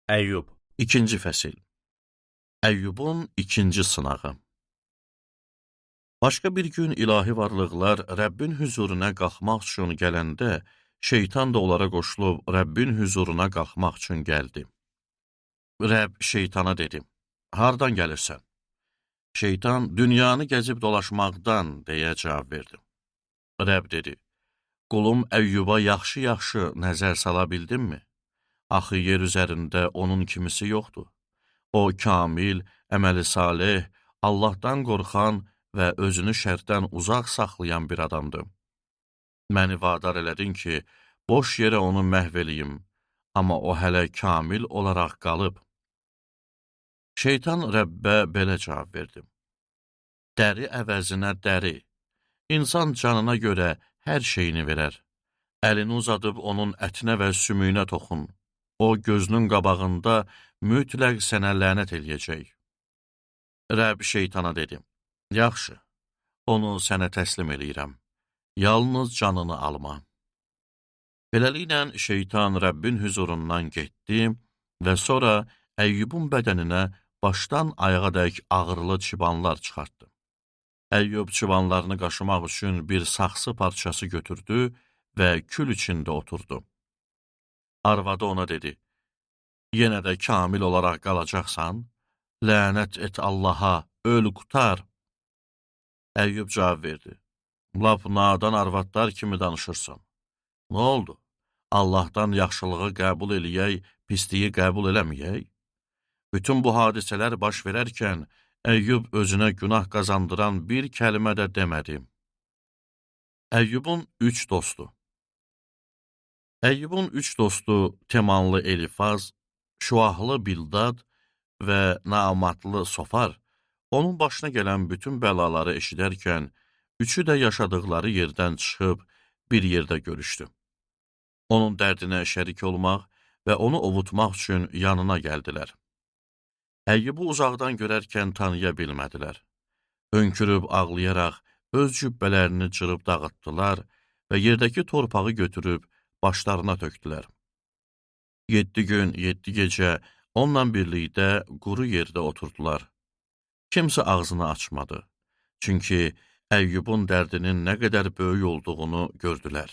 Əyyub. İkinci fəsil. Əyyubun ikinci sınağı. Başqa bir gün ilahi varlıqlar Rəbbin hüzuruna qalxmaq üçün gələndə, şeytan da onlara qoşulub Rəbbin hüzuruna qalxmaq üçün gəldi. Rəbb şeytana dedi: "Hardan gəlirsən?" Şeytan, "Dünyanı gəzib dolaşmaqdan" deyə cavab verdi. Rəbb dedi: "Qulum Əyyuba yaxşı-yaxşı nəzər sala bildinmi? Axı yer üzərində onun kimisi yoxdur. O kamil, əməli saleh, Allahdan qorxan və özünü şərdən uzaq saxlayan bir adamdır. Məni vadar elədin ki, boş yerə onu məhv eləyim, amma o hələ kamil olaraq qalıb." Şeytan Rəbbə belə cavab verdi: "Dəri əvəzinə dəri, İnsan canına görə hər şeyini verər. Əlini uzadıb onun ətinə və sümüyünə toxun. O, gözünün qabağında mütləq sənə lənət eləyəcək." Rəbb şeytana dedi: "Yaxşı, onu sənə təslim eləyirəm. Yalnız canını alma." Beləliklə, şeytan Rəbbin hüzurundan getdi və sonra Əyyubun bədəninə başdan ayağa dək ağrılı çıbanlar çıxartdı. Əyyub çıbanlarını qaşımaq üçün bir saxsı parçası götürdü və kül içində oturdu. Arvadı ona dedi: "Yenə də kamil olaraq qalacaqsan? Lənət et Allaha, öl qurtar." Əyyub cavab verdi: "Lap nadan arvadlar kimi danışırsan. Nə oldu? Allahdan yaxşılığı qəbul eləyək, pisliyi qəbul eləməyək?" Bütün bu hadisələr baş verərkən Əyyub özünə günah qazandıran bir kəlmə də demədi. Əyyubun üç dostu. Əyyubun üç dostu Temanlı Elifaz, Şuahlı Bildad və Naamatlı Sofar onun başına gələn bütün bəlaları eşidərkən, üçü də yaşadıqları yerdən çıxıb bir yerdə görüşdü. Onun dərdinə şərik olmaq və onu ovutmaq üçün yanına gəldilər. Əyyubu uzaqdan görərkən tanıya bilmədilər. Hönkürüb ağlayaraq öz cübbələrini cırıb dağıtdılar və yerdəki torpağı götürüb başlarına tökdülər. 7 gün, 7 gecə onunla birlikdə quru yerdə oturdular. Kimsə ağzını açmadı. Çünki Əyyubun dərdinin nə qədər böyük olduğunu gördülər.